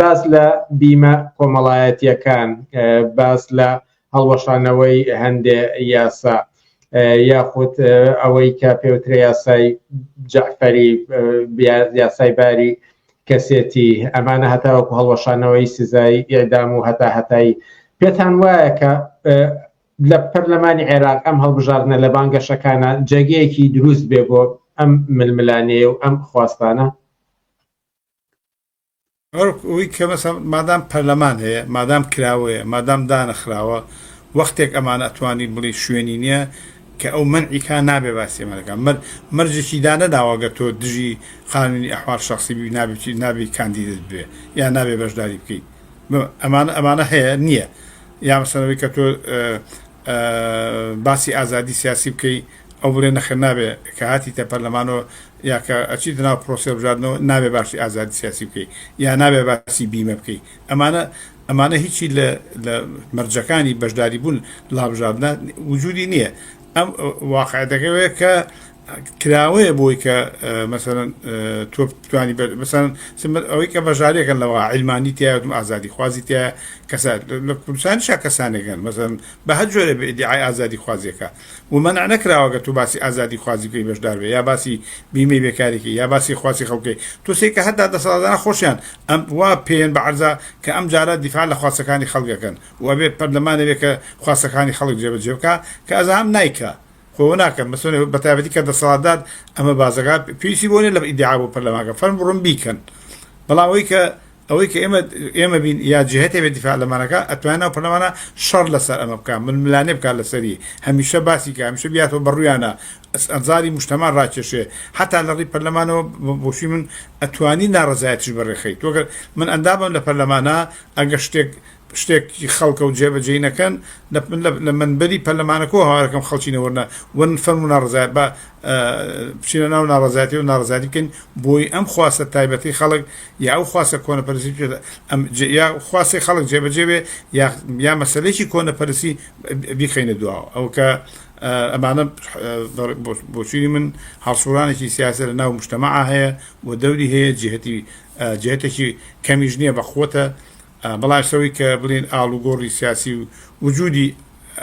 باس لە بیمە کۆمەڵایەتییەکان، باس لە هەڵوەشانەوەی هەندێ یاسا یاخود ئەوەی کە پێوترە یاسای جەعفەری یاسای باری کەسێتی ئەمانە هەتاوەکو هەڵوەشانەوەی سزای ئێدام و هەتا هەتایی پێتان وایە کە لە پەرلەمانی عێراق ئەم هەڵبژاردنە لە بانگەشەکانە جێگەیەکی دروست بێ بۆ ئەم ململانێ و ئەم خواستانە؟ ئەوەی کە مەسەن مادام پەرلەمان هەیە، مادام کراوەیە، مادام دانەخراوە، وەختێک ئەمانە ئەتوانی بڵێی شوێنی نییە، کە ئەو مەنعی کا نابێ باسی ئەمە نەکا. مەر مەرجێکی دانەناوە گەر تۆ دژی قانونی ئەحوال شەخسی بی نابێ بچی نابێ کاندیدت ببێ یا نابێ بەشداری بکەی. ئەمانە ئەمانە هەیە نییە. یا مەسەن ئەوەی کە تۆ باسی ئازادی سیاسی بکەی ئەو بڵێ نەخێر نابێ کە هاتیتە پەرلەمانەوە یا کە ئەچیتە ناو پرۆسەی هەڵبژاردنەوە نابێ باسی ئازادی سیاسی بکەی یا نابێ باسی بیمە بکەی ئەمانە ئەمانە هیچی لە لە مەرجەکانی بەشداری بوون لە هەڵبژاردنە وجودی نییە ئەم واقعەتەکەوەیە کە کراوەیە بۆی کە مەسەلەن تۆ بتوانی مەسەلەن ئەوەی کە بەشداریەکەن لەوە عیلمانی تایەتم ئازادی خوازی تایە کەسە لە کوردستانیشا کەسانێکن مەسەلەن بە هەر جۆرێ بێ ئیدیعای ئازادی خوازیەکە و مەنع نەکراوە گەر تۆ باسی ئازادی خوازی بکەی بەشدار بێ یا باسی بیمەی بێکاریکەی یا باسی خواسی خەڵکەی تۆ سەیرکە هەتا دەسەڵاتداران خۆشیان ئەم وا پێیان بە عەرزە کە ئەم جارە دیفاع لە خواستەکانی خەڵک ئەکەن و ئەبێ پەرلەمانێ بێ کە خواستەکانی خەڵک جێبەجێ بکا کە ئەزام نایکا خۆ ناکەن مەسەلەن بەتایبەتی کە دەسەڵاتدار ئەمە بازەکە پێویستی بۆ نیە لە ئیدعا بۆ پەرلەمانکە فەرم بڕۆن بیکەن بەڵام ئەوەی کە ئەوەی کە ئێمە ئێمە بین یا جهتێ بێ دیفاع لەمانەکە ئەتوانێت ناو پەرلەمانە شەڕ لەسەر ئەمە بکە ململانێ بکات لەسەری هەمیشە باسی کە هەمیشە بیاتەوە بەڕویانە ئەنزاری مجتەما ڕاکێشێ حتا لە ڕی پەرلەمانەوە بۆچی من ئەتوانی ناڕەزایەتیش بەڕێخەی تۆگەر من ئەندامم لە پەرلەمانە ئەگەر شتێک شتێکی خەڵکە و جێبەجێی نەکەن لە لە مەنبەری پەرلەمانەکەوە هاوارەکەم خەڵکی نەوەرنە وەرن فەرموو ناڕەزای با بچینە ناو ناڕەزایەتی و ناڕەزایەتی بکەین بۆی ئەم خواستە تایبەتی خەڵک یا ئەو خواستە کۆنەپەرستی بچێتە ئەم یا خواستی خەڵک جێبەجێ بێ یا یا مەسەلەیەکی کۆنەپەرستی بیخەینە دواوە ئەو کە ئەمانە بۆچوونی من هەڵسوڕانێکی سیاسە لە ناو مجتەمەعا هەیە و دەوری هەیە جهتی جهتێکی کەمیش نییە بە قوتە بەڵام ئەوەی کە بڵێین ئاڵوگۆڕی سیاسی و وجودی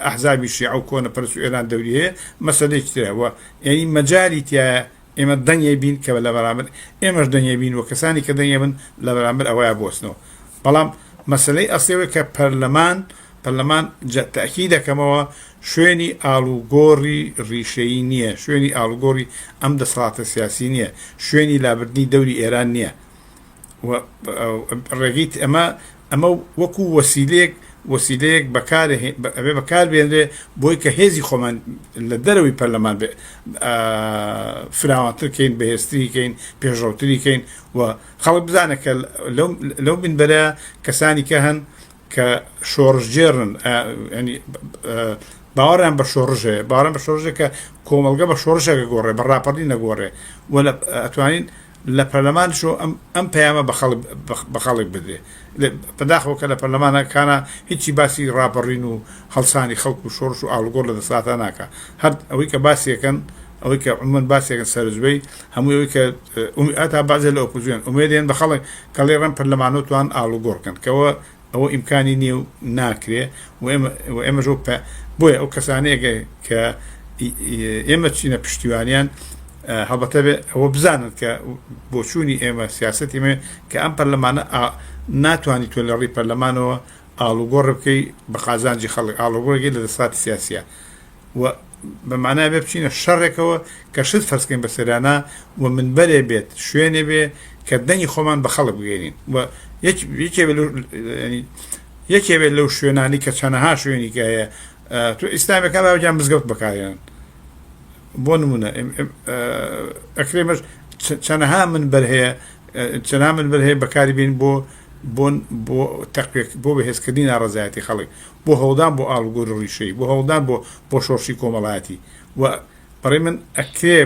ئەحزابی شیعە و کۆنەپەرست و ئێران دەوری هەیە مەسەلەیەکی ترە و یانی مەجالی تیایە ئێمە دەنگێ بین کە لە بەرامبەر ئێمەش دەنگێ بین و کەسانی کە دەنگێ بن لە بەرامبەر ئەوەیە بوەستنەوە بەڵام مەسەلەی ئەسڵی ئەوەیە کە پەرلەمان پەرلەمان تەئکید دەکەمەوە شوێنی ئاڵوگۆڕی ڕیشەیی نییە شوێنی ئاڵوگۆڕی ئەم دەسەڵاتە سیاسی نییە شوێنی لابردنی دەوری ئێران نییە و ڕێگەی ئەمە ئەمە وەکو وەسیلەیەک وەسیلەیەک بەکار ئەبێ بەکار بێنرێ بۆی کە هێزی خۆمان لە دەرەوەی پەرلەمان بێ فراوانتر کەین بەهێزتری کەین پێشڕەوتری کەین و خەڵک بزانە کە لەو لەو بنبەرە کەسانی کە هەن کە شۆڕشگێڕن ینی باوەڕیان بە شۆڕش هەیە باوەڕیان بە شۆڕشە کە کۆمەڵگە بە شۆڕشەکە گۆڕێ بە ڕاپەڕی نەگۆڕێ و ئەتوانین لە پەرلەمانشەوە ئەم ئەم پەیامە بە خەڵک بە خەڵک بدرێ. بەداخەوە کە لە پەرلەمانەکانا هیچی باسی ڕاپەڕین و هەڵسانی خەڵک و شۆڕش و ئاڵوگۆڕ لە دەسەڵاتا ناکا. هەر ئەوەی کە باسی ئەکەن، ئەوەی کە عمومەن باسی ئەکەن سەرجبەی هەمووی ئەوەی کە هەتا بەعزێ لە ئۆپۆزیۆن ئومێد هێن بە خەڵک کە ڵێ ڕەن پەرلەمانەوە توان ئاڵوگۆڕ کەن کە ئەوە ئەوە ئیمکانی نییە و ناکرێ و ئێمە و ئێمەش ئەو پە بۆیە ئەو کەسانەیە کە ئێمە چینە پشتیوانیان هەڵبەتە بێ ئەوە بزانن کە بۆچوونی ئێمە سیاسەتی ئێمە کە ئەم پەرلەمانە ناتوانانی تۆ لە ڕێی پەرلەمانەوە ئاڵوگۆڕ بکەی بە قازانجی خەڵک ئاڵوگۆڕێکی لە دەسەڵاتی سیاسیە و بە مانای بێ بچینە شەڕێکەوە کە شت فەرزکەین بە سەریانا و منبەرێ بێت شوێنێ بێ کە دەنگی خۆمان بە خەڵک بگەینین و یەکێ بێ یەکێ بێت لەو شوێنانی کە چەنەها شوێنی کە هەیە تۆ ئیسلامەکان باوەجان مزگەوت بەکارێنن بۆ نمونە ئەکرێ مەش چەنەها منبەر هەیە چەنها منبەر هەیە بەکاری بین بۆ بۆ بۆ تەقوێک بۆ بەهێزکردنی ناڕەزایەتی خەڵک بۆ هەوڵدان بۆ ئاڵوگۆری ڕیشەیی، بۆ هەوڵدان بۆ بۆ شۆڕشی کۆمەڵایەتی و بەڕێی من ئەکرێ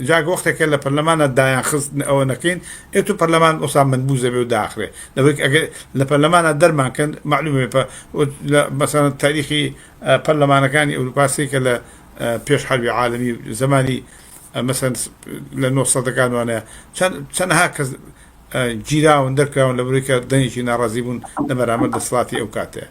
جا وەختێک کە لە پەرلەمانا دایان خست ئەوە نەکەین ئێ تو پەرلەمان ئەوسا مەنبوز دەبێ و داخرێ لەوەی ئەگەر لە پەرلەمانا دەرمان کەن مەعلومە پە لە مەسەلەن تاریخی پەرلەمانەکانی ئەوروپا سەیر کە لە پێش حەربی عالەمی زەمانی مەسەلەن لە نۆ سەدەکان وانەیە چەند چەنەها کەس. گیراون دەرکراون لە بەرەی کە دەنگێکی ناڕازی بوون لە بەرامبەر دەسەڵاتی ئەو کاتەیە.